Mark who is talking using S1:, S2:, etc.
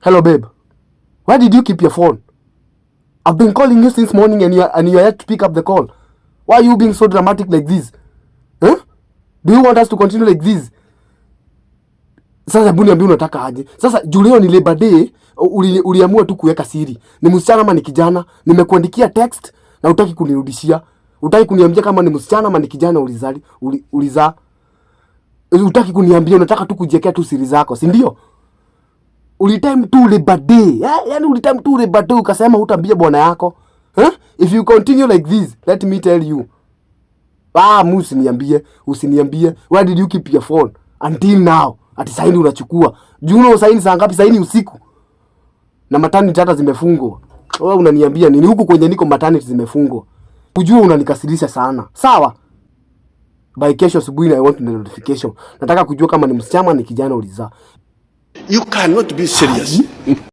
S1: Hello, babe. Where did you keep your phone? I've been calling you since morning and you are yet to pick up the call. Why are you being so dramatic like this? Huh? Do you want us to continue like this? Sasa hebu niambie unataka aje? Sasa juu leo ni Labor Day, uliamua tu kuweka siri. Ni msichana ama ni kijana? Nimekuandikia text na hutaki kunirudishia. Hutaki kuniambia kama ni msichana ama ni kijana ulizaa. Hutaki kuniambia, unataka tu kujiwekea tu siri zako, si ndio? Ulitime tu Labor Day. Eh? Yaani ulitime tu Labor Day ukasema hutaambia bwana yako. Eh? If you continue like this, let me tell you. Ah, mu usiniambie, usiniambie. Where did you keep your phone until now? Ati saini unachukua. Juu una saini saa ngapi? Saini usiku. Na maternity hata zimefungwa. Wewe unaniambia nini? Huku kwenye niko maternity zimefungwa. Ujue unanikasirisha sana. Sawa? By kesho asubuhi I want the notification. Nataka kujua kama ni msichana, ni kijana ulizaa.
S2: You cannot be serious.